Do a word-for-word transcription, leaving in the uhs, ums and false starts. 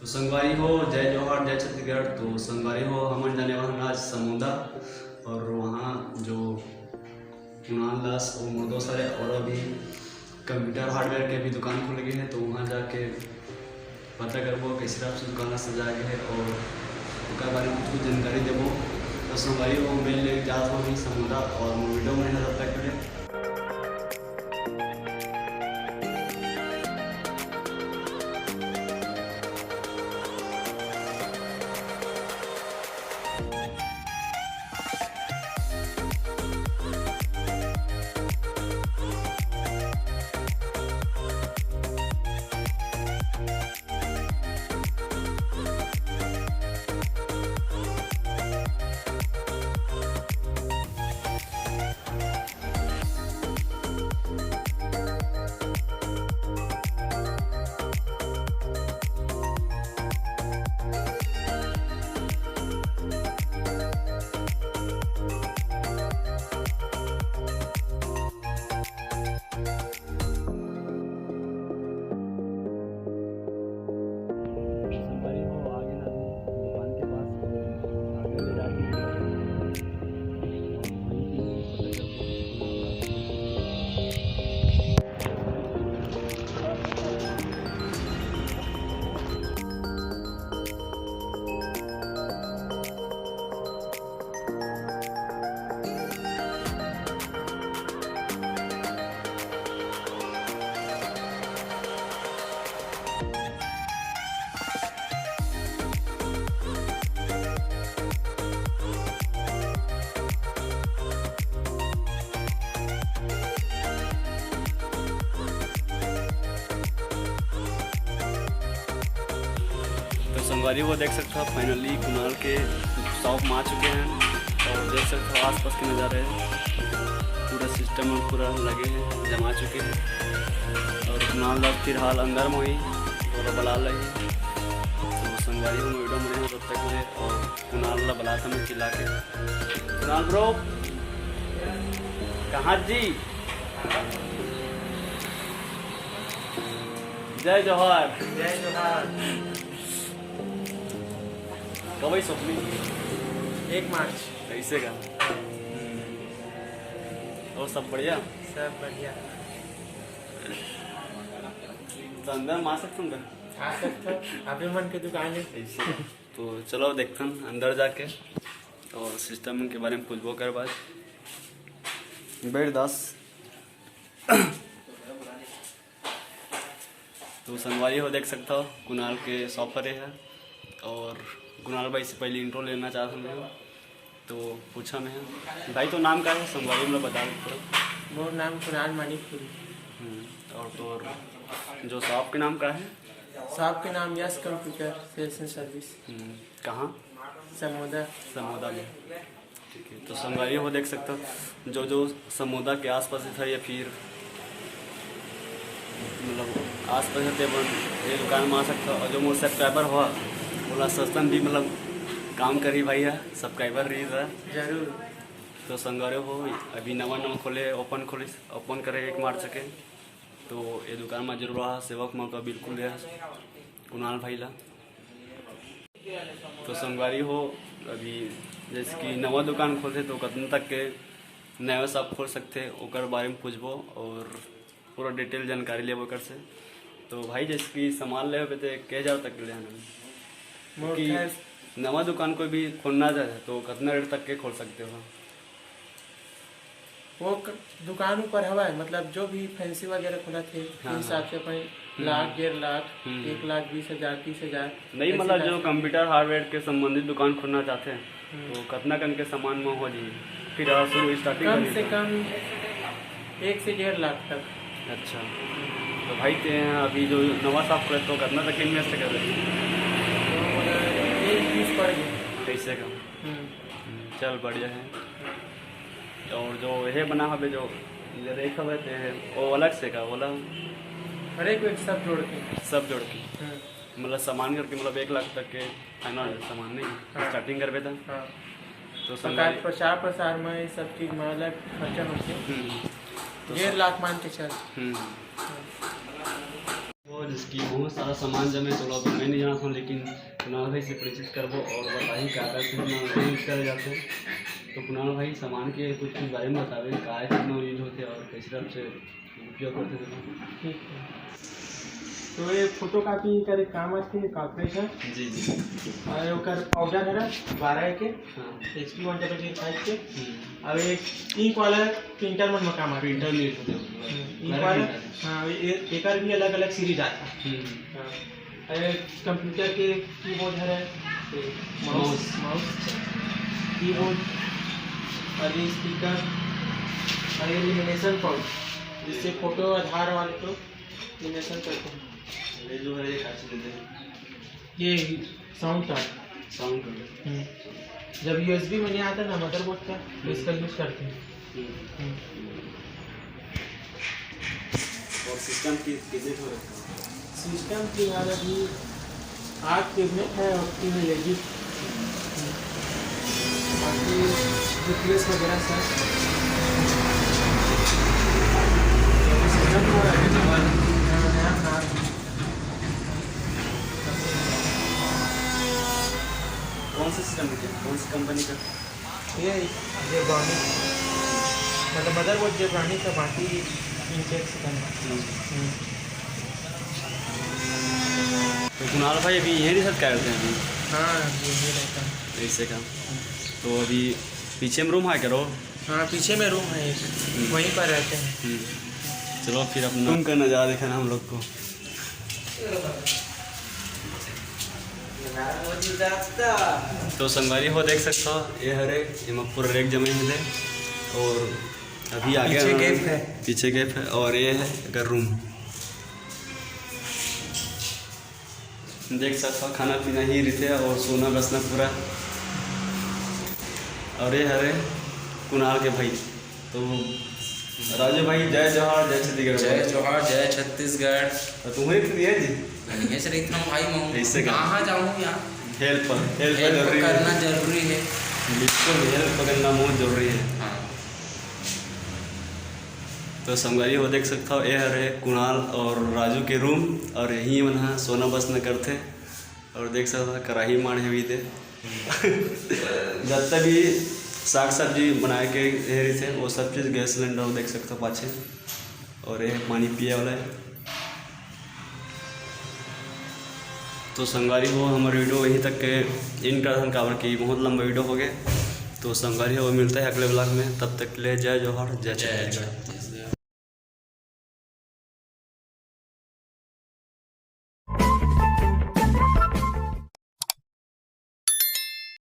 संगवारी हो, जय जोहार, जय छत्तीसगढ़। तो संगवारी हो, हमन जाने वाला आज समोदा, और वहाँ जो कुणाल दास और मोर दोस्त हरे, और अभी कंप्यूटर हार्डवेयर के भी दुकान खुल गए हैं, तो वहाँ जाके पता करबो कैसे टाइप से दुकान ला सजाए गए है और ओकर बारे में कुछ जानकारी देबो। तो संगवारी हो, मैं ले जात हूँ अभी समोदा, और मोर वीडियो में तब तक के लिए। तो संगवारी हो देख सकत हो, finally कुणाल के shop में आ चुके हैं और देख सकत हो आसपास के नज़ारे, पूरा system पूरा लगे हैं, जमा चुके हैं। और कुणाल दास फिलहाल अंदर में ही, थोड़ा बला लही। तो संगवारी हो, video बने हो तब तक ले, और कुणाल ला बलात हन चिल्ला के। कुणाल bro, कहाँ जी? जय जोहार। जय जोहार। कब आई shopping? एक मार्च। कैसे का? और सब बढ़िया? सब बढ़िया। तो अंदर में आ सकत हन का? आ सकत हो, आप ही मन के दुकान है। कैसे का? तो चलो देखथन अंदर जाके और system के बारे में पूछबो ओकर बाद। बैठ दास। तो संगवारी हो देख सकत हो कुणाल के shop हरे है और कुणाल भाई से पहले intro लेना चाहत हन मैं, तो पूछा मैं, भाई तो नाम का है संगवारी में बता दो थोड़ा। मोर नाम कुणाल मणिपुरी। हम्म, और तो जो shop के नाम का है? Shop के नाम यश computer sales and service। हम्म, कहाँ? समोदा। समोदा में। ठीक है, तो संगवारी हो देख सकत हो जो जो समोदा के आसपास था या फिर मतलब आसपास है तेमन ये दुकान में आ सकत हो। और जो मोर subscriber हो ओला सस्ता में भी मतलब काम करी भाई है, subscriber रही था। जरूर। तो संगवारी हो अभी नवा नवा खोले, open खोलिस, open करे एक मार्च के। तो ये दुकान में जरूर आ, सेवक मौका बिल्कुल दे कुणाल भाई ला। तो संगवारी हो, अभी जैसे कि नवा दुकान खोलथे तो कतना तक के नवा shop खोल सकथे ओकर बारे में पूछबो और पूरा detail जानकारी लेबो ओकर से। तो भाई जैसे कि सामान लेबे ते के हजार तक के ले आना मोर कि खैर नवा दुकान कोई भी खोलना चाहे तो कतना rate तक के खोल सकते हो? वो क-, दुकान ऊपर हवय, मतलब जो भी fancy वगैरह खोलत हे, हाँ, हिसाब हाँ। से अपन हम्म। लाख, डेढ़ लाख, हम्म। एक लाख बीस हजार, तीस हजार, नहीं, ऐसे मतलब जो करके। Computer hardware के संबंधित दुकान खोलना चाहते हैं, हम्म। तो कितना कन के सामान में हो जाए? फिर आप शुरू starting कम करिए से तो। कम एक से डेढ़ लाख तक। अच्छा, तो भाई ते अभी जो नवा shop खोले तो कितना तक invest कर रहे? तो एक बीस पड़ गया। कैसे का? हम्म। हम्म, चल बढ़िया है। और जो ये बना हवे, जो ये रैक हवे, ते वो अलग से का, ओला? अरे, कोई सब जोड़ के। सब जोड़ के? हम्म। मतलब, सामान करके, मतलब, एक लाख तक के final सामान नहीं, हाँ। Starting करबे त? हाँ। तो पचास, संगवारी पचास पचास में ये सब चीज में अलग खर्चा होथे। हम्म। तो डेढ़ सब लाख मान के चल। हम्म। हाँ। वो इसकी बहुत सारा सामान जमे, तो लोग मैं नहीं जानता हूँ, लेकिन कुणाल भाई से परिचित करबो और बताही का का कितना यूज करे जाते हैं। तो कुणाल भाई, सामान के कुछ कुछ बारे में बतावे, का कितना यूज होते और कैसे टाइप से उपयोग करते थे। ठीक है, तो ये फोटोकॉपी करे काम आथे, कागज है। जी जी। और ओकर पाउडर है बारह के, हाँ। एचपी वन डबल जीरो फाइव के। हम्म। अब एक इंक वाला प्रिंटर मन में काम आथे। प्रिंटर में यूज होते हैं। हम्म, इंक वाला। हाँ, ये एकर भी अलग अलग सीरीज आता है। हम्म। हाँ। अरे, कंप्यूटर के कीबोर्ड हरे, माउस, माउस। माउस, कीबोर्ड, और ये स्पीकर, और ये लेमिनेशन पाउच, जिससे फोटो आधार वाले को लेमिनेशन करते हैं। ये जो है, ये काची देते हैं? ये साउंड कार्ड। Sound card. हम्म। जब यूएसबी में नहीं आता ना मदरबोर्ड का, तो इसका यूज करते हैं। हम्म। हम्म। और सिस्टम की कितने ठो रखा है? सिस्टम फिलहाल अभी आठ कैबिनेट है और तीन एलईडी। बाकी यूपीएस वगैरह सब। सिस्टम तो है, नया, नया था। कौन सा सिस्टम है? कौन सी कंपनी का? ये जेब्रानिक्स, मतलब मदरबोर्ड जेब्रानिक्स है, बाकी इंटेल से करना। हम्म। हम्म। तो कुणाल भाई अभी यहीं रिसर्च कर रहे हैं अभी? हाँ, ये, ये रहता है। ऐसे का। तो अभी पीछे में रूम है क्या रो? हाँ, पीछे में रूम है एक, हम्म। वहीं पर रहते हैं। हम्म। चलो फिर अपना रूम का नज़ारा दिखाना हम लोग को। तो संगवारी हो देख सकता हो, ये हरे, एमा पूरा रैक जमे हुए थे और अभी आगे पीछे हम gap है। पीछे gap है और ये है अगर रूम। देख सकता हो, खाना पीना ही रहिथे और सोना बसना पूरा। और ये हरे कुणाल के भाई, तो राजू भाई, जय जोहार, जय छत्तीसगढ़। जय जोहार, जय छत्तीसगढ़। तो तुम्हें तो दिया जी। यहीं से रहिता हूँ भाई, मैं ऐसे का? कहाँ जाऊँ यार? हेल्प, हेल्प हेल्प जरूरी है। करना जरूरी है। बिल्कुल, हेल्प करना बहुत जरूरी है। हाँ। तो संगवारी हो देख सकता हो, ये हरे कुणाल और राजू के रूम और यहीं मन ह सोना बसना करथे। और देख सकता हो, कढ़ाई माढ़े भी थे। जत्ता भी साग सब्जी बनाए के हे रहिथे, वो सब चीज़ गैस सिलेंडर देख सकता पाछे। और ये पानी पिए वाला है। तो संगवारी हो, हमर वीडियो यहीं तक के एंड करत हन, काबर कि बहुत लंबा वीडियो हो गए। तो संगवारी हो, मिलता है अगले ब्लॉग में, तब तक के लिए जय जोहार, जय जय छत्तीसगढ़। छत्तीसगढ़।